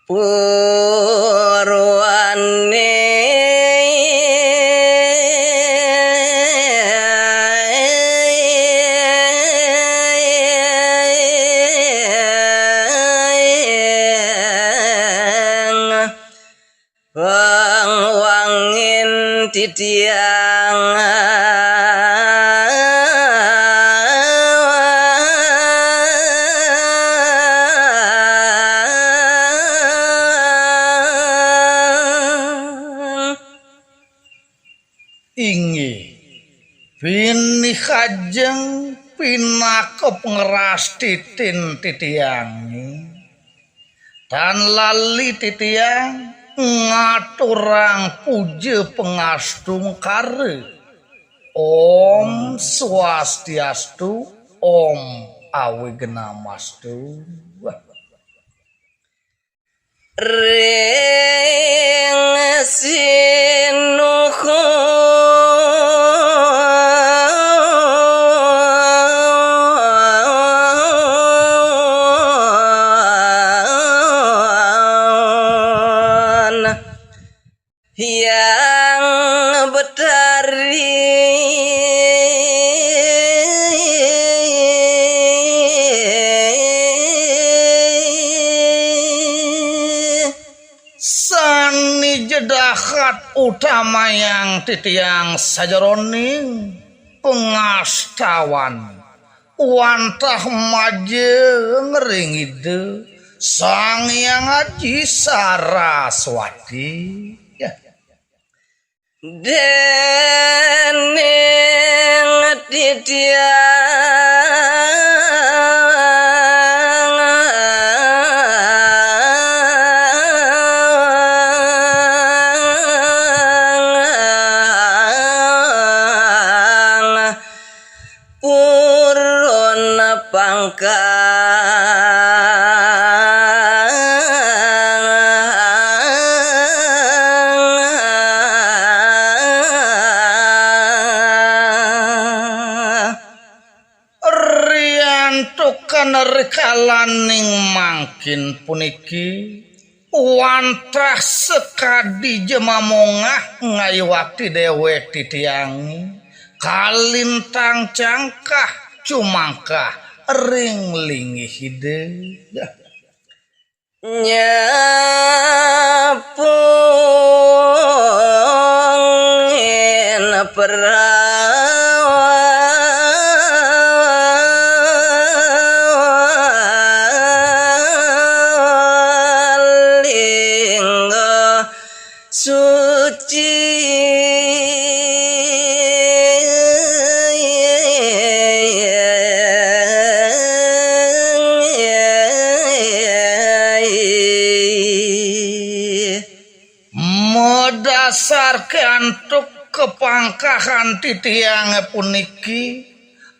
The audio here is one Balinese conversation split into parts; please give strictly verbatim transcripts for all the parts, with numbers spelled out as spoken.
Purwaning pangwangin titiang. Inggih, pinih ajeng pinaka pangrastiti titiange. Tan lali titiang ngaturang puja pangastungkara. Om Swastiastu, Om Awignamastu. Ring sinuhun Hyang Betari. Sane jedahat utamayang titiang sajeroning pangastawan wantah majeng ring Ida Sang Hyang Aji Saraswati. Dening titiang purun pangkang. Riantukan rikalaning mangkin puniki, wantah sakadi ja mamongah ngayuakti dewek titiange, kalintang cangkah cumangkah ring linggih Ida. Nyapungin perawan lingga suci. Madasar antuk kapangkahan titiange puniki,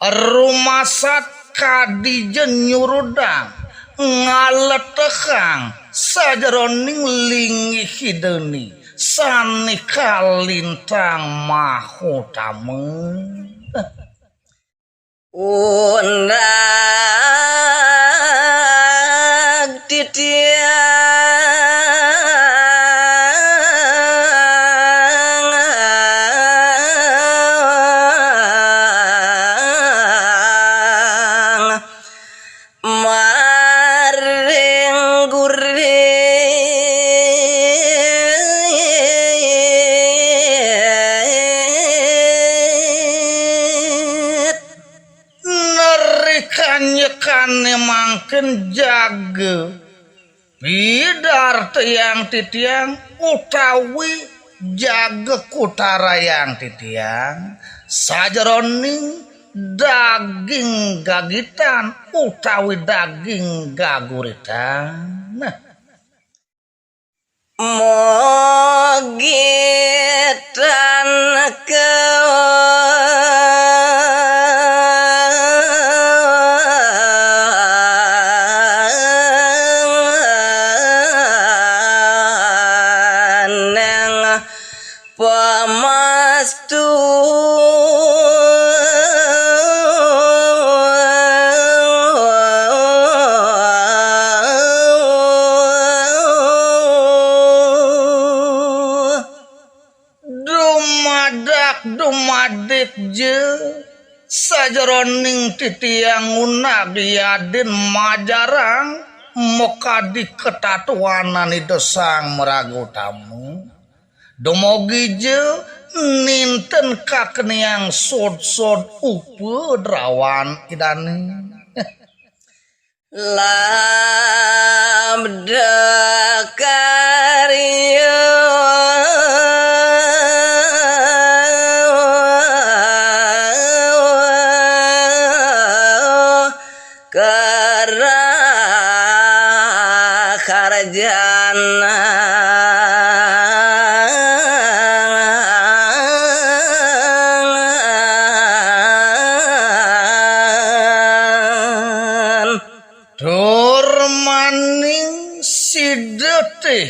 rumasat kadi ja nyurudang ngaletehang sajeroning linggih Idane sane kalintang mahutama. Undag titiang maring gurit. Narikanyekane mangkin jaga pidartayang titiang utawi jaga kutarayang titiang sajeroning daging gagitan utawi daging gaguritan. Nah, mogitan kawaneng pamastu. dumadik ja sajeroning titiang ngunag yadin majarang makadi katatuanan Ida Sang Maraga Utama. Dumogi ja ninten kakeniang sodsod upadrawan Idane. Labda karya karahkarjana. Tur maning sida teh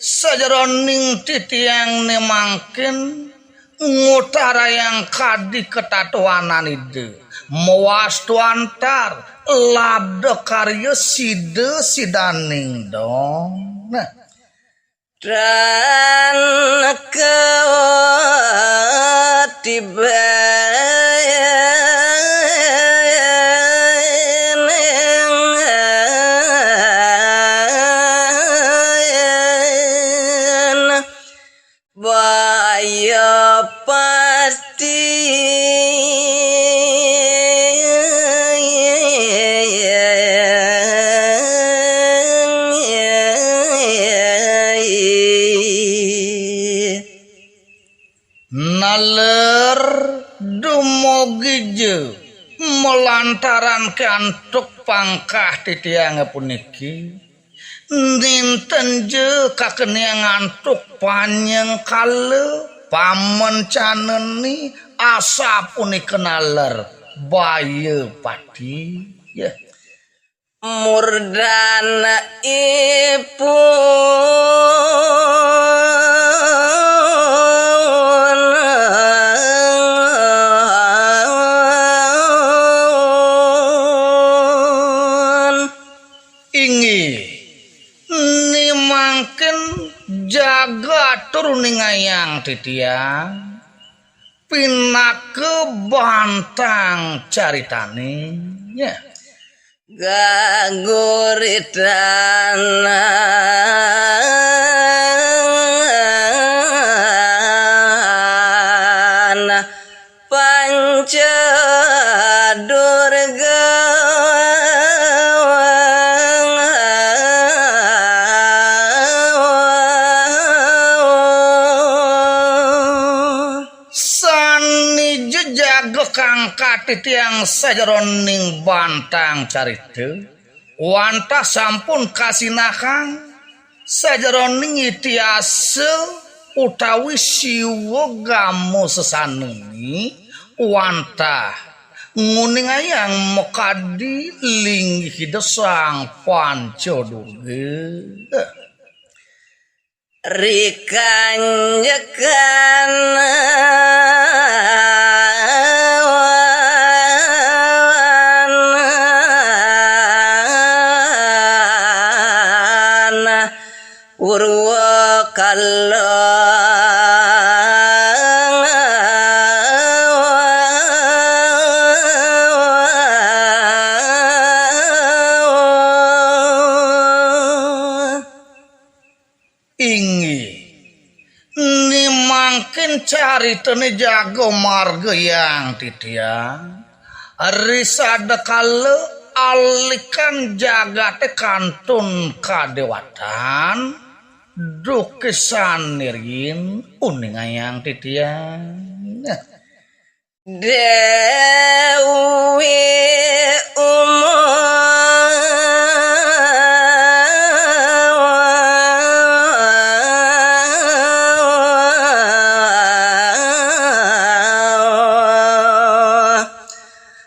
sajeroning titiang ne mangkin ngutarayang kadi katatuanan Ida. Mawastu antar labda karya sida sidaning dong. Nah. Dan katiban baya pati. Naler dumogi ja malantaran kantuk pangkah titiange puniki, ninten ja kakeniang antuk panyengkala pamencanane asapunika naler baya pati. Ya. Murdanipun inggih, ni mangkin jaga tur ningayang titiang pinaka bantang caritane. Ya. Gaguritan Panca Durga. Sane ja jaga kangkat titiang sajeroning bantang carita, wantah sampun kasinahang sajeroning itihasa utawi siwa gama sesanane, wantah nguningayang makadi linggih Ida Sang Panca Durga. Rikanjekan Purwakala. Inggih. Ni mangkin caritane jaga margayang titiang. Risadakala alikan jagate kantun kadewatan, dukisan nirin uningayang titiang. Dewi Uma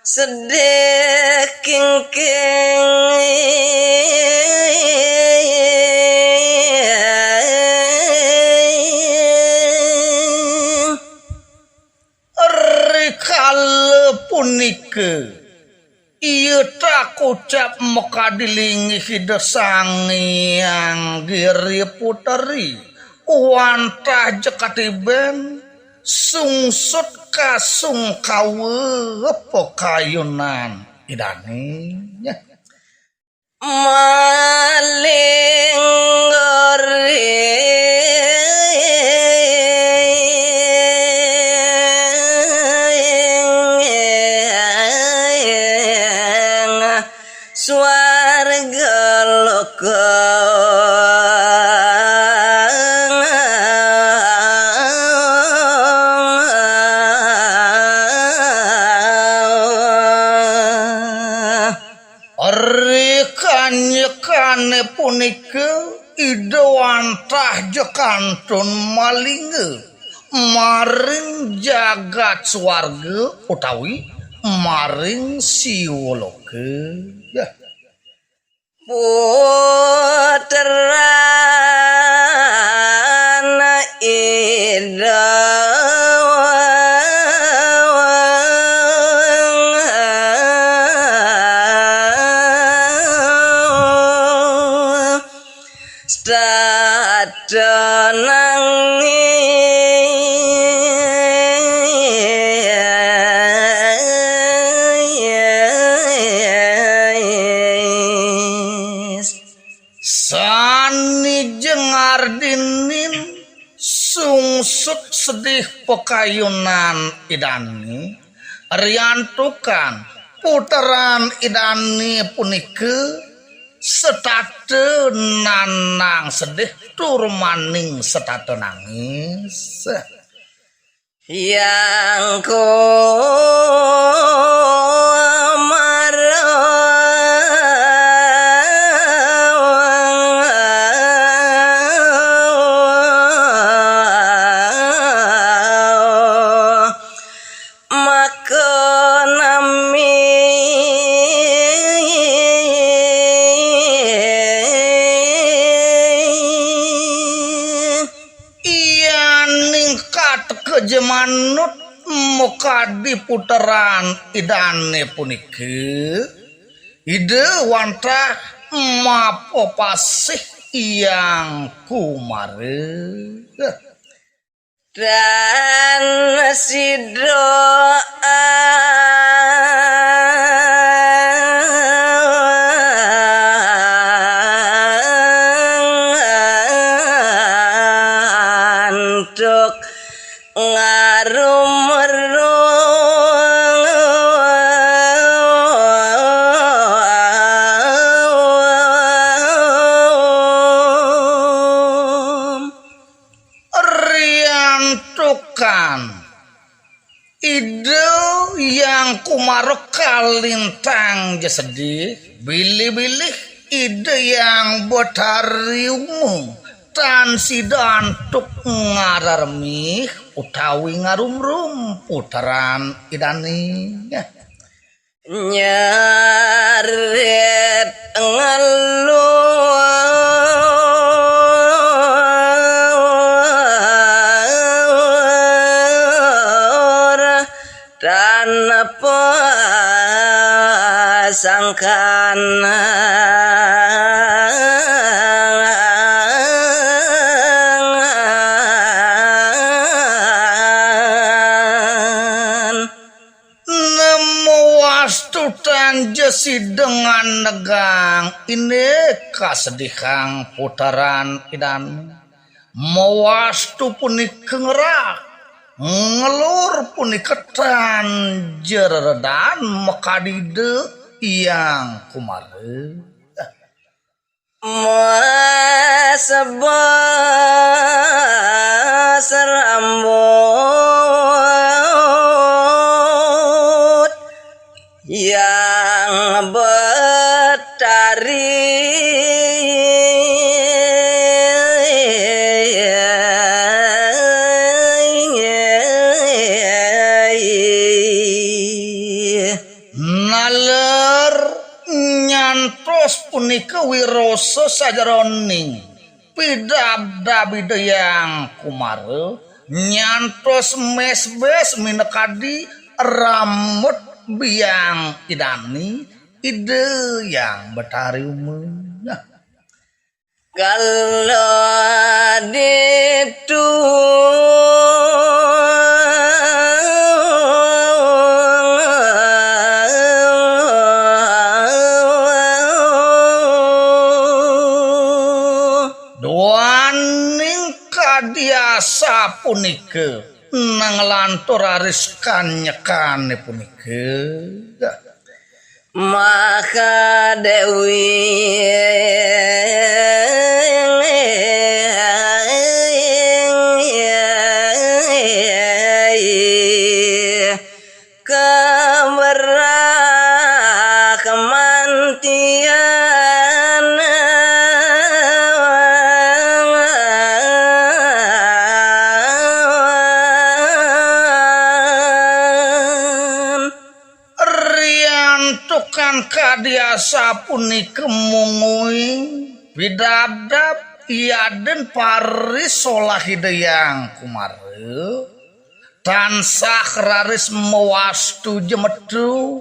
sedih kingking. Rikala punika, iya tak ucap makadi linggih Ida Sang Hyang Giri Puteri, wantah ja katiben sungsut kasungkawa pakayunan Idané. Maling ring swarga loka. Ri kanyekané punika Ida wantah ja kantun malingga maring jagat swarga utawi maring siwaloka. Puteran Ida. Stata nangis. Sané ja ngardinin sungsut sedih pakayunan Idané, riantukan puteran Idané punika setata nanang sedih tur maning setata nangis. Hyang Kumara makanami. Yaning kateka ja manut makadi puteran Idané punika, Ida wantah mapapasih Hyang Kumara. Dan sida antuk ngarumrung. Riantukan Ida Hyang Kumara kalintang ja sedih, bilih-bilih Ida Hyang Betari Uma tan sida antuk ngararmih utawi ngarumrum puteran Idané. Nyarit ngalur tanpa sangkan. Nemu wastu tan ja sida nganegang indik kasedihang puteran Idané. Mawastu punika ngerak, ngelur punika tan ja reredan makadi Ida Hyang Kumara. Masebas rambut Hyang Betari. Naler nyantos punika wirasa sajeroning pidabdab Ida Hyang Kumara, nyantos mesbes minakadi rambut biang Idané, Ida Hyang Betari Uma. Kala ditu Duaning kadi asapunika, nanglantur raris kanyekane punika. Maka Dewi keberak mantian. Riantukan kadi asapunika mungguing pidabdab, yaden parisolah Ida Hyang Kumara, tansah raris mawastu jemetu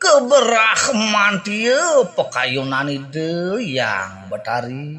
keberahmantia pakayunan Ida Hyang Betari.